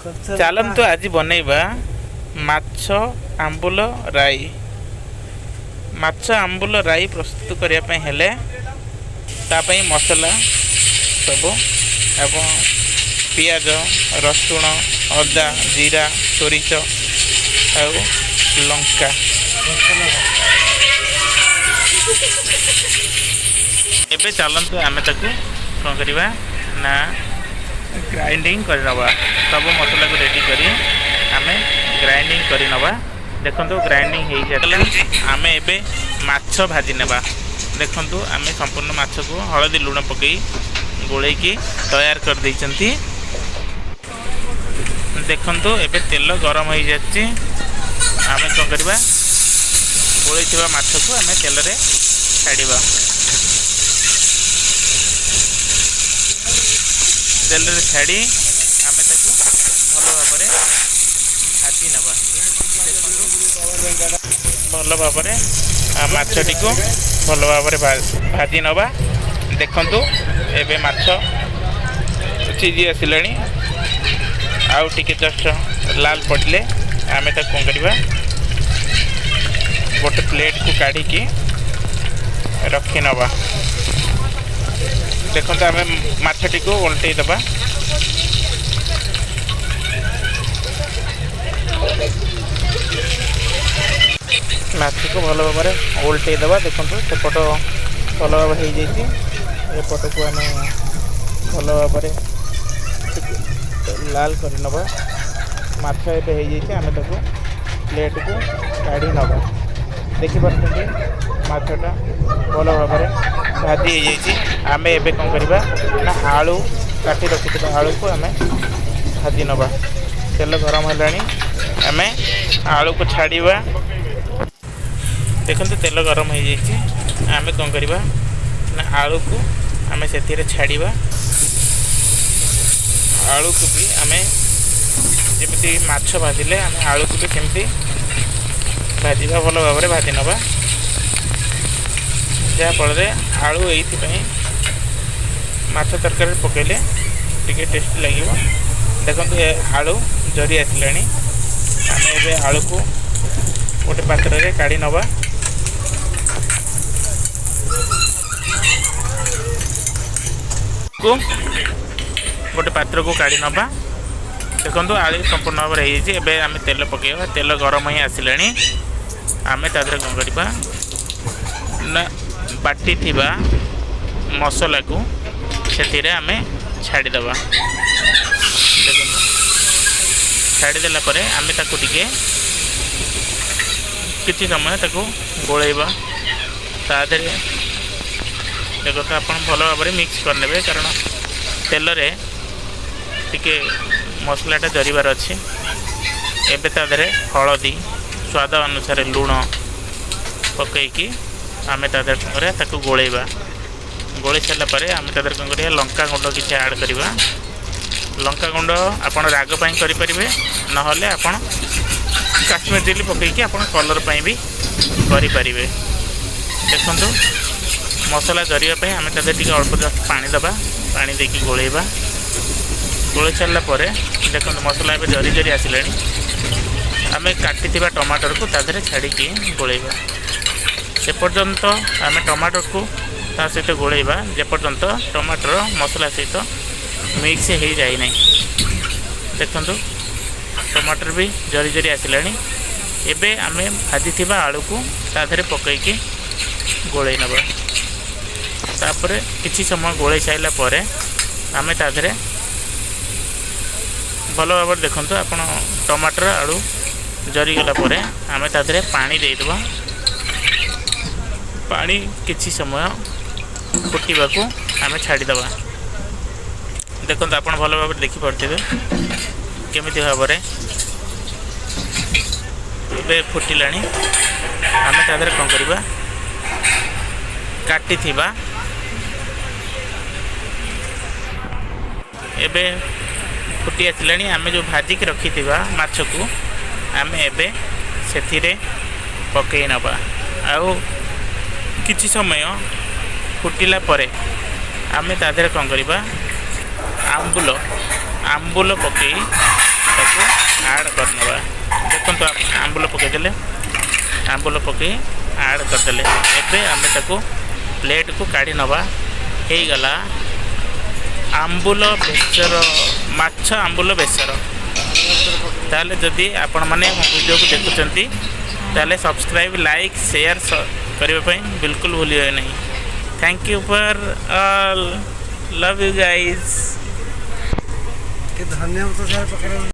ଚାଲନ୍ତୁ, ଆଜି ବନେଇବା ମାଛ ଆମ୍ବୁଲ ରାଇ। ମାଛ ଆମ୍ବୁଲ ରାଇ ପ୍ରସ୍ତୁତ କରିବା ପାଇଁ ହେଲେ ତା ପାଇଁ ମସଲା ସବୁ ଏବଂ ପିଆଜ, ରସୁଣ, ଅଦା, ଜିରା, ସୋରିଷ ଆଉ ଲଙ୍କା। ଏବେ ଚାଲନ୍ତୁ, ଆମେ ତାକୁ କ'ଣ କରିବା ନା ଗ୍ରାଇଣ୍ଡିଙ୍ଗ କରିନେବା। ସବୁ ମସଲାକୁ ରେଡ଼ି କରି ଆମେ ଗ୍ରାଇଣ୍ଡିଙ୍ଗ କରିନେବା। ଦେଖନ୍ତୁ, ଗ୍ରାଇଣ୍ଡିଙ୍ଗ ହେଇସାରିଲା। ଆମେ ଏବେ ମାଛ ଭାଜି ନେବା। ଦେଖନ୍ତୁ, ଆମେ ସମ୍ପୂର୍ଣ୍ଣ ମାଛକୁ ହଳଦୀ ଲୁଣ ପକାଇ ଗୋଳେଇକି ତୟାର କରିଦେଇଛନ୍ତି। ଦେଖନ୍ତୁ, ଏବେ ତେଲ ଗରମ ହେଇଯାଉଛି। ଆମେ କ'ଣ କରିବା? ଗୋଳେଇଥିବା ମାଛକୁ ଆମେ ତେଲରେ ଛାଡ଼ିବା। ତେଲରେ ଛାଡ଼ି ଆମେ ତାକୁ ଭଲ ଭାବରେ ଭାଜି ନେବା। ଦେଖନ୍ତୁ, ଭଲ ଭାବରେ ମାଛଟିକୁ ଭଲ ଭାବରେ ଭାଜି ନେବା। ଦେଖନ୍ତୁ, ଏବେ ମାଛ ସିଝି ଆସିଲାଣି। ଆଉ ଟିକେ ଜଷ୍ଟ ଲାଲ ପଡ଼ିଲେ ଆମେ ତାକୁ କ'ଣ କରିବା? ଗୋଟେ ପ୍ଲେଟ୍କୁ କାଢ଼ିକି ରଖିନେବା। ଦେଖନ୍ତୁ, ଆମେ ମାଛଟିକୁ ଓଲଟେଇ ଦେବା। ମାଛକୁ ଭଲ ଭାବରେ ଓଲଟେଇ ଦେବା। ଦେଖନ୍ତୁ, ସେପଟ ଭଲ ଭାବରେ ହେଇଯାଇଛି। ଏପଟକୁ ଆମେ ଭଲ ଭାବରେ ଟିକେ ଲାଲ କରିନେବା। ମାଛ ଏବେ ହେଇଯାଇଛି। ଆମେ ତାକୁ ପ୍ଲେଟ୍କୁ କାଢ଼ି ନେବା। ଦେଖିପାରୁଛନ୍ତି, ମାଛଟା ଭଲ ଭାବରେ ଭାଜି ହେଇଯାଇଛି। ଆମେ ଏବେ କ'ଣ କରିବା ନା ଆଳୁ କାଟି ରଖିଥିବା ଆଳୁକୁ ଆମେ ଭାଜି ନେବା। ତେଲ ଗରମ ହେଲାଣି, ଆମେ ଆଳୁକୁ ଛାଡ଼ିବା। ଦେଖନ୍ତୁ, ତେଲ ଗରମ ହେଇଯାଇଛି। ଆମେ କ'ଣ କରିବା ନା ଆଳୁକୁ ଆମେ ସେଥିରେ ଛାଡ଼ିବା। ଆଳୁକୁ ବି ଆମେ ଯେମିତି ମାଛ ଭାଜିଲେ, ଆମେ ଆଳୁକୁ ବି ସେମିତି ଭାଜିବା। ଭଲ ଭାବରେ ଭାଜି ନେବା, ଯାହାଫଳରେ ଆଳୁ ଏଇଥିପାଇଁ ମାଛ ତରକାରୀରେ ପକାଇଲେ ଟିକେ ଟେଷ୍ଟି ଲାଗିବ। ଦେଖନ୍ତୁ, ଏ ଆଳୁ ଜରି ଆସିଲାଣି। ଆମେ ଏବେ ଆଳୁକୁ ଗୋଟେ ପାତ୍ରରେ କାଢ଼ି ନେବା। କୁ ଗୋଟେ ପାତ୍ରକୁ କାଢ଼ି ନେବା। ଦେଖନ୍ତୁ, ଆଳୁ ସମ୍ପୂର୍ଣ୍ଣ ଭାବରେ ହେଇଯାଇଛି। ଏବେ ଆମେ ତେଲ ପକାଇବା। ତେଲ ଗରମ ହେଇ ଆସିଲାଣି। ଆମେ ତା ଦେହରେ କ'ଣ କରିବା ନା ବାଟିଥିବା ମସଲାକୁ ସେଥିରେ ଆମେ ଛାଡ଼ିଦେବା। ଦେଖନ୍ତୁ, ଛାଡ଼ିଦେଲା ପରେ ଆମେ ତାକୁ ଟିକେ କିଛି ସମୟ ତାକୁ ଗୋଳେଇବା। ତା ଦେହରେ ଦେଖନ୍ତୁ, ଆପଣ ଭଲ ଭାବରେ ମିକ୍ସ କରିନେବେ, କାରଣ ତେଲରେ ଟିକେ ମସଲାଟା ଜରିବାର ଅଛି। ଏବେ ତା ଦେହରେ ହଳଦୀ, ସ୍ୱାଦ ଅନୁସାରେ ଲୁଣ ପକାଇକି ଆମେ ତା ଦେହରେ କ'ଣ କରିବା? ତାକୁ ଗୋଳେଇବା। ଗୋଳେଇ ସାରିଲା ପରେ ଆମେ ତା ଦେହରେ କ'ଣ କରିବା? ଲଙ୍କା ଗୁଣ୍ଡ କିଛି ଆଡ଼୍ କରିବା। ଲଙ୍କା ଗୁଣ୍ଡ ଆପଣ ରାଗ ପାଇଁ କରିପାରିବେ, ନହେଲେ ଆପଣ କାଶ୍ମୀର ଚିଲି ପକାଇକି ଆପଣ କଲର୍ ପାଇଁ ବି କରିପାରିବେ। ଦେଖନ୍ତୁ, ମସଲା ଜରିବା ପାଇଁ ଆମେ ତା ଦେହରେ ଟିକେ ଅଳ୍ପ ଜଷ୍ଟ ପାଣି ଦେବା। ପାଣି ଦେଇକି ଗୋଳେଇବା। ଗୋଳେଇ ସାରିଲା ପରେ ଦେଖନ୍ତୁ, ମସଲା ଏବେ ଜରି ଜରି ଆସିଲାଣି। ଆମେ କାଟିଥିବା ଟମାଟରକୁ ତା ଦେହରେ ଛାଡ଼ିକି ଗୋଳେଇବା। ସେ ପର୍ଯ୍ୟନ୍ତ ଆମେ ଟମାଟରକୁ ତା ସହିତ ଗୋଳେଇବା, ଯେପର୍ଯ୍ୟନ୍ତ ଟମାଟର ମସଲା ସହିତ ମିକ୍ସ ହେଇଯାଇନାହିଁ। ଦେଖନ୍ତୁ, ଟମାଟର ବି ଜରି ଜରି ଆସିଲାଣି। ଏବେ ଆମେ ଭାଜିଥିବା ଆଳୁକୁ ତା ଦେହରେ ପକାଇକି ଗୋଳେଇ ନେବା। ତାପରେ କିଛି ସମୟ ଗୋଳେଇ ସାରିଲା ପରେ ଆମେ ତା ଦେହରେ ଭଲ ଭାବରେ ଦେଖନ୍ତୁ ଆପଣ, ଟମାଟର ଆଳୁ ଜରିଗଲା ପରେ ଆମେ ତା ଦେହରେ ପାଣି ଦେଇଦେବା। ପାଣି କିଛି ସମୟ ଫୁଟିବାକୁ ଆମେ ଛାଡ଼ିଦେବା। ଦେଖନ୍ତୁ, ଆପଣ ଭଲ ଭାବରେ ଦେଖିପାରୁଥିବେ କେମିତି ଭାବରେ ଏବେ ଫୁଟିଲାଣି। ଆମେ ତା ଦେହରେ କ'ଣ କରିବା? କାଟିଥିବା ଏବେ ଫୁଟି ଆସିଲାଣି। ଆମେ ଯେଉଁ ଭାଜିକି ରଖିଥିବା ମାଛକୁ ଆମେ ଏବେ ସେଥିରେ ପକାଇ ନେବା। ଆଉ କିଛି ସମୟ ଫୁଟିଲା ପରେ ଆମେ ତା ଦେହରେ କ'ଣ କରିବା? ଆମ୍ବୁଲ ପକାଇ ତାକୁ ଆଡ଼୍ କରିନେବା। ଦେଖନ୍ତୁ, ଆମ୍ବୁଲ ପକାଇଦେଲେ। ଆମ୍ବୁଲ ପକାଇ ଆଡ଼୍ କରିଦେଲେ। ଏବେ ଆମେ ତାକୁ ପ୍ଲେଟ୍କୁ କାଢ଼ି ନେବା। ହେଇଗଲା ଆମ୍ବୁଲ ବେସର, ମାଛ ଆମ୍ବୁଲ ବେସର। ତାହେଲେ ଯଦି ଆପଣମାନେ ମୋ ଭିଡ଼ିଓକୁ ଦେଖୁଛନ୍ତି, ତାହେଲେ ସବସ୍କ୍ରାଇବ୍, ଲାଇକ୍, ସେୟାର କରିବା ପାଇଁ ବିଲକୁଲ ଭୁଲିବେ ନାହିଁ। Thank you for all. Love you guys. ଟିକେ ଧନିଆ ପତ୍ର ସାର୍ ପକେଇ।